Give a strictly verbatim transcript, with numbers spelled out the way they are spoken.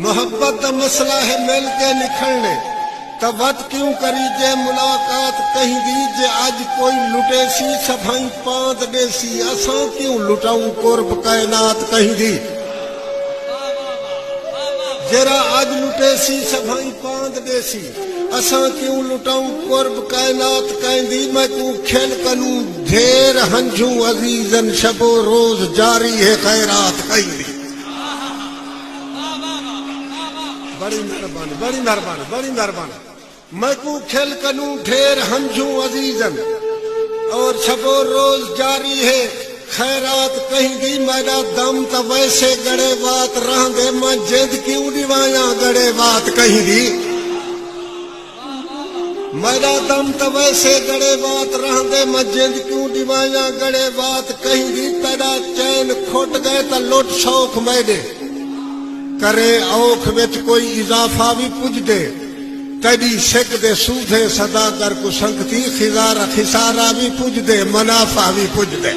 محبت دا مسئلہ ہے مل کے نکھڑنے، تاں وت کیوں کریجے ملاقات کہیں دی۔ جے اڄ کوئی لٹیسی سبھائیں پاند ݙیسی، اساں کیوں لٹاؤں قرب کائنات کہیں دی۔ جیڑھا اڄ لٹیسی سبھائیں پاند ݙیسی، اساں کیوں لٹاؤں قرب کائنات کہیں دی۔ میکوں کھل کنوں ڈھیر ہنجھوں عزیزن، شب و روز جاری ہے خیرات کہیں دی۔ بڑی مہربانی، بڑی مہربانی، بڑی مہربانی۔ میکوں کھل کنوں ڈھیر ہنجھوں عزیزن، اور شب و روز جاری ہے خیرات کہیں دی۔ میݙا دم تاں ویسے گڑے وات رہندے، میں جند کیوں ݙیوایاں گڑے وات کہیں دی۔ میݙا دم تاں ویسے گڑے وات رہندے، میں جند کیوں ݙیوایاں گڑے وات کہیں دی۔ تیݙا چین کھٹ ڳئے تاں لٹ شوق میݙے، کرے اوکھ وچ کوئی اضافہ وی پڄدے۔ تیݙی سک دے سودھے سوداگر کوں سنگتی، خزارہ خسارہ وی پڄدے، منافع وی پڄدے۔